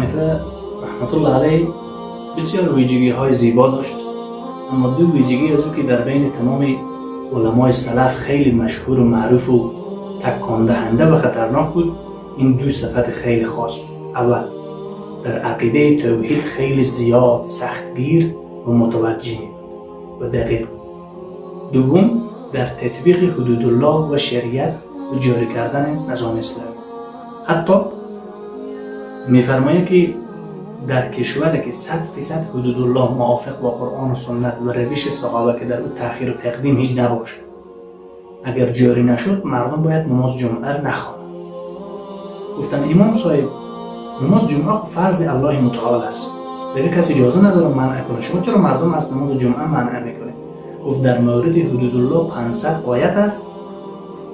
ابو حنیفه رحمت الله علیه بسیار ویژگی های زیبا داشت، اما دو ویژگی از او که در بین تمام علمای سلف خیلی مشهور و معروف و تکان دهنده و خطرناک بود، این دو صفت خیلی خاص بود. اول، در عقیده توحید خیلی زیاد سختگیر و متوجه بود و دقیق بود. دوم، در تطبیق حدود الله و شریعت و جاری کردن نظام اسلامی. حتی میفرماید که در کشوری که 100% حدود الله موافق با قرآن و سنت و روش صحابه که در او تأخیر و تقدیم هیچ نباشه، اگر جاری نشد مردم باید نماز جمعه را نخوانند. گفتن امام صاحب، نماز جمعه خب فرض الله متعال است، دیگه کسی اجازه نداره منع کنه، شما چرا مردم از نماز جمعه منع میکنه؟ گفت در مورد حدود الله 500 آیت است،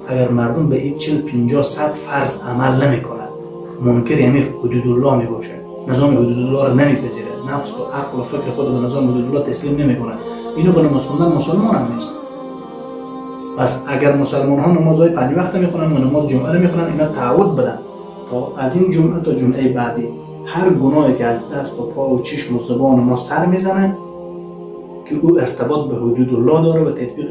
اگر مردم به این 40 50 100 فرض عمل نمیکنند، منکر یعنی حدود الله میباشه، نظام حدود الله را نمیپذیره، نفس و عقل و فکر خود به نظام حدود الله تسلیم نمیکنه، اینو به نماز خوندن مسلمان هم نیست. پس اگر مسلمان ها نمازهای 5 وقت میخونن و نماز جمعه رو میخونن، اینا تعهد بدن تا از این جمعه تا جمعه بعدی هر گناهی که از دست و پا و چشم و زبان ما سر میزنه که او ارتباط به حدود الله داره و تطبیق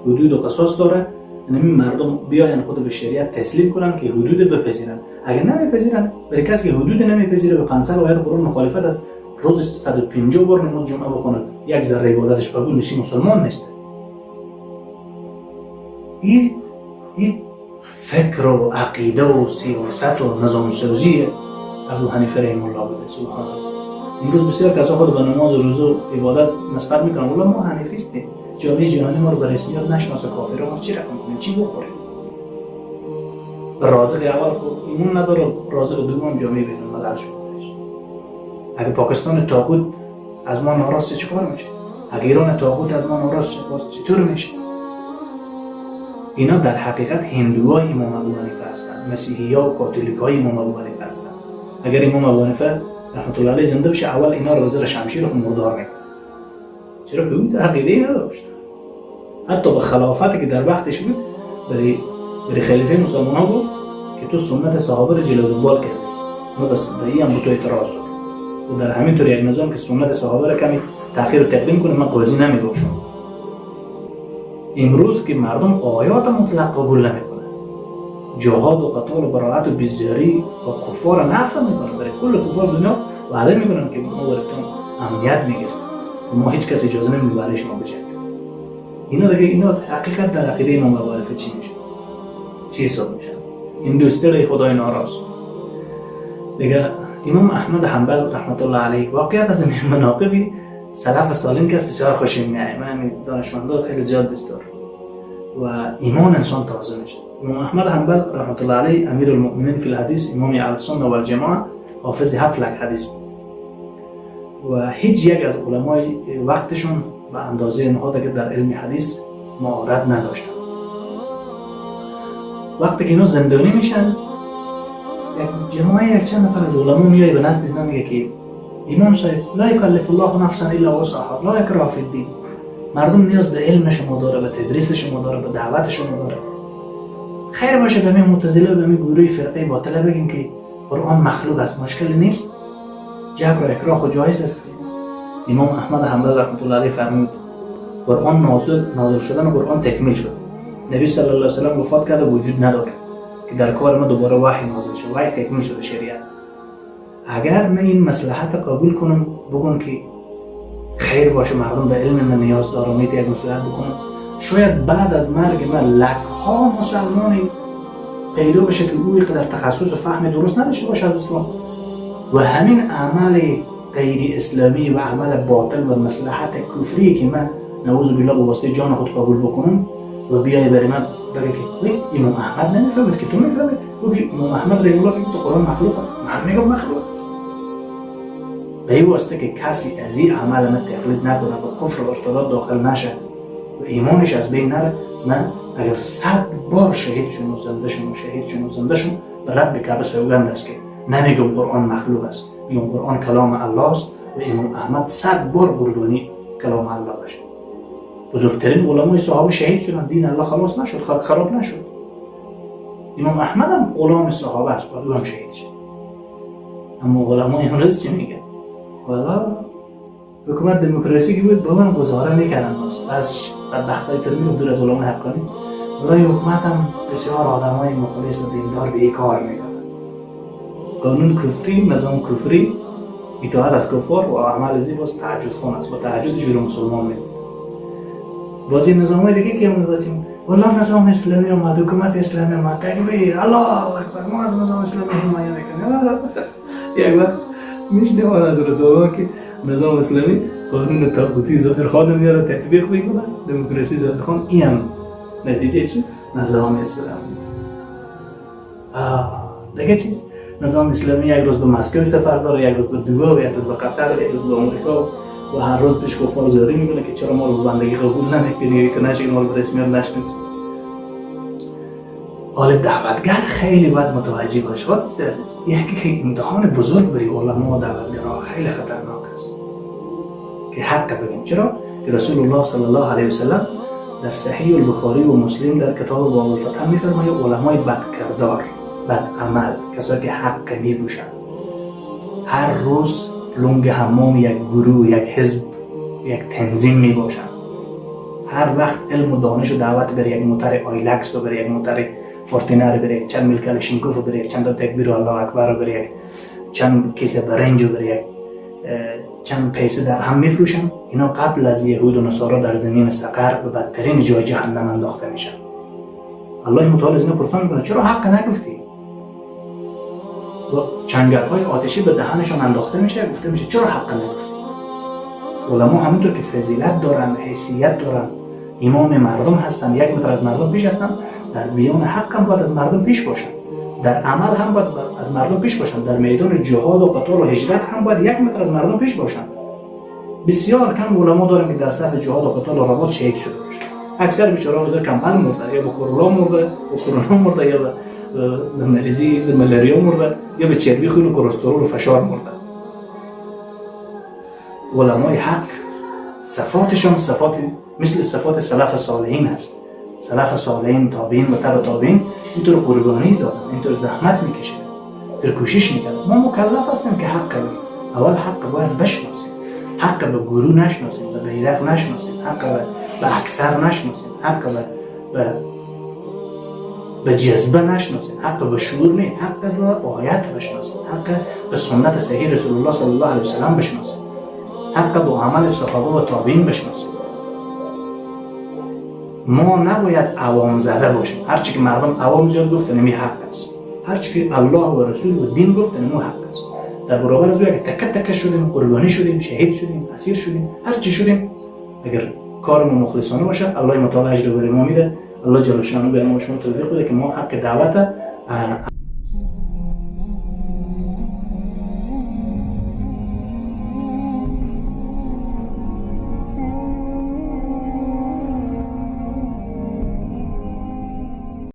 حدود و قصاص داره، یعنی مردم بیاین خود به شریعت تسلیم کنن که حدود بپذیرن. اگر نمیپذیرن، برای کسی که حدود نمیپذیره به 500 آیت قرآن مخالفت است، روز 150 بار نماز جمعه بخونه، یک ذره عبادتش قبول نشی، مسلمان نیست. این فکر و عقیده و سیاست و نظام سازی ابو حنیفه رحمه الله بوده. سبحان الله. امروز بسیار کسا خود به نماز و روزه و عبادت نسبت میکنن، ولی ما حنیفی هستیم، جامعه جهانی ما رو به رسمیت نشناسه، کافر ما چی رقم کنیم، چی بخوریم؟ به رازق اول خود ایمون نداره، رازق دوم جامعه بین الملل شده. اگه پاکستان طاغوت از ما ناراض چه کار میشه؟ اگه ایران طاغوت از ما ناراض شه باز چطور میشه؟ اینا در حقیقت هندوهای امام ابو حنیفه هستند، مسیحی ها و کاتولیک های امام ابو حنیفه هستند. اگر امام ابو حنیفه رحمت الله علیه زنده بشه، اول اینا رو زیر شمشیر خود مردار میکنه. چرا که اون عقیده نداشت. حتی به خلافتی که در وقتش بود، برای خلیفه مسلمان ها گفت که تو سنت صحابه رو جلو دنبال کردی، ما بس به این هم به تو اعتراض دارم و در همین طور یک نظام که سنت صحابه را کمی تأخیر و تقدیم کنه من قاضی نمی باشم. امروز که مردم آیات مطلق قبول نمیکنه، جهاد و قتال و براعت و بیزاری و کفار نفع میکنه، برای کل کفار دنیا وعده میکنن که ما براتون امنیت میگیریم، ما هیچ کس اجازه نمیدیم برای شما بجنگیم. اینا دیگه اینا حقیقت در عقیده امام ابو حنیفه چی میشه؟ چی حساب میشن؟ این دوسته خدای ناراض. دیگه امام احمد حنبل رحمت الله علیه واقعیت از این مناقبی سلف صالحین که بسیار خوشم میاد، من دانشمندا خیلی زیاد دوست دارم و ایمان انسان تازه میشه. امام احمد حنبل رحمت الله علیه امیر المؤمنین فی الحدیث، امام اهل سنت و الجماعه، حافظ 7 لک حدیث بود و هیچ یک از علمای وقتشون به اندازه اینها دیگه در علم حدیث مهارت نداشتن. وقتی که اینا زندانی میشن، یک جماعه یک چند نفر از علما میای به نزد اینا، میگه که امام صاحب، لا یکلف الله نفسا الا وسعها، لا اکراه فی الدین، مردم نیاز به علم شما داره، به تدریس شما داره، به دعوت شما داره. خیر باشه به می معتزله و به می گروه فرقه باطله بگیم که قرآن مخلوق است، مشکل نیست، جبر و اکراه خود جایز است. امام احمد حنبل رحمت الله علیه فرمود قرآن نازل شدن قرآن تکمیل شد، نبی صلی الله علیه و سلم وفات کرده، وجود نداره که در کار ما دوباره وحی نازل شد، وحی تکمیل شده شریعت. اگر من این مصلحت قبول کنم، بگم که خیر باشه مردم به علم من نیاز دارم، یک مصلحت بکنم، شاید بعد از مرگ من لک‌ها مسلمانی پیدا بشه که او اینقدر تخصص و فهم درست نداشته باشه از اسلام و همین عمل غیر اسلامی و عمل باطل و مصلحت کفری که من نعوذ بالله به واسطه جان خود قبول بکنم و بیای برای من بگه که امام احمد نمیفهمید که تو میفهمید، او که امام احمد رحمه الله گفت قرآن مخلوق است، من میگم مخلوق است. به این واسطه که کسی از این عمل من تقلید نکنه و کفر و ارتداد داخل نشه و ایمانش از بین نره، من اگر 100 بار شهید شم و زنده شم و شهید شم و زنده شم، به رب کعبه سوگند است که نمیگم قرآن مخلوق است، میگم قرآن کلام الله است و امام احمد 100 بار قربانی کلام الله باشه. بزرگترین علمای صحابه شهید شدن، دین الله خلاص نشد، خراب نشد. امام احمد هم غلام صحابه است، باید او هم شهید شد. اما علمای امروز چی میگه؟ والا حکومت دموکراسی که بود با من گزاره میکردن، باز بدبختای تر میگفت دور از علمای حقانی. والله حکومت هم بسیار آدمای مخلص و دیندار به این کار میکنن. قانون کفری، نظام کفری، اطاعت از کفار و عمل زی باز تهجد خان است، با تهجد جور مسلمان میگفت. بازی نظام های دیگه که میگفتیم والله نظام اسلامی آمد، حکومت اسلامی آمد، تکبیر، الله اکبر، ما از نظام اسلامی حمایت میکنیم. یک وقت میشنوم از رسانه‌ها که نظام اسلامی قانون طاغوتی ظاهر خان میاره تطبیق میکنه، دموکراسی ظاهر خان. این هم نتیجه چیز نظام اسلامی. دیگه چیز نظام اسلامی یک روز به مسکو سفر داره، یک روز به دوبا، یک روز به قطر، یک روز به آمریکا و هر روز پیش کفار زاری میکنه که چرا ما رو به بندگی قبول نمیکنی، که نشه ما رو به رسمیت نشناسی. حال دعوتگر خیلی باید متوجه باشه. دوست عزیز، یک امتحان بزرگ برای علما و دعوتگرها خیلی خطرناک است که حق بگیم. چرا؟ که رسول الله صلی الله علیه وسلم در صحیح البخاری و مسلم در کتاب باب الفتح میفرماید علمای بدکردار، بد عمل، کسایی که حق میپوشند، هر روز لنگ حمام یک گروه، یک حزب، یک تنظیم میباشند. هر وقت علم و دانش و دعوت بر یک موتر آیلکس و بر یک موتر فورتینر، بر یک چند میل کلشینکوف و بر یک چند تکبیر و الله اکبر و بر یک چند کیسه برنج و بر یک چند پیسه در هم میفروشن، اینا قبل از یهود و نصارا در زمین سقر به بدترین جای جهنم انداخته میشن. الله متعال از اینا پرسان میکنه چرا حق نگفتی؟ و چنگک های آتشی به دهنشان انداخته میشه، گفته میشه چرا حق نگفتی؟ علما همونطور که فضیلت دارن، حیثیت دارن، امام مردم هستن، یک متر از مردم پیش هستن، در بیان حق هم باید از مردم پیش باشن، در عمل هم باید از مردم پیش باشن، در میدان جهاد و قتال و هجرت هم باید یک متر از مردم پیش باشن. بسیار کم علما دارن که در صف جهاد و قتال و رباط شهید شده باشن. اکثر بیچاره‌ها زیر کمپل مرده، یا با کرونا مرده، با کرونا مرده، یا به مریضی ملاریا مرده، یا به چربی خون و کلسترول و فشار مرده. علمای حق صفاتشان صفات مثل صفات سلف صالحین است. سلف صالحین، تابعین و تبع تابعین اینطور قربانی دادن، اینطور زحمت میکشیدن، اینطور کوشش میکردن. ما مکلف هستیم که حق بگیم. اول حق باید بشناسیم، حق به گروه نشناسیم، به بیرق نشناسیم، حق به اکثر نشناسیم، حق به جذبه نشناسیم، حق به شعور نه، حق به آیت بشناسیم، حق به سنت صحیح رسول الله صلی الله علیه وسلم بشناسیم، حق به عمل صحابه و تابعین بشناسیم. ما نباید عوام زده باشیم. هرچی که مردم عوام زیاد گفتن نمی حق است، هرچی که الله و رسول و دین گفتن نمی حق است. در برابر از او اگه تکه تکه شدیم، قربانی شدیم، شهید شدیم، اسیر شدیم، هرچی شدیم، اگر کار ما مخلصانه باشه الله متعال اجر بر ما میده. الله جل شانه به ما شما توفیق بده که ما حق دعوت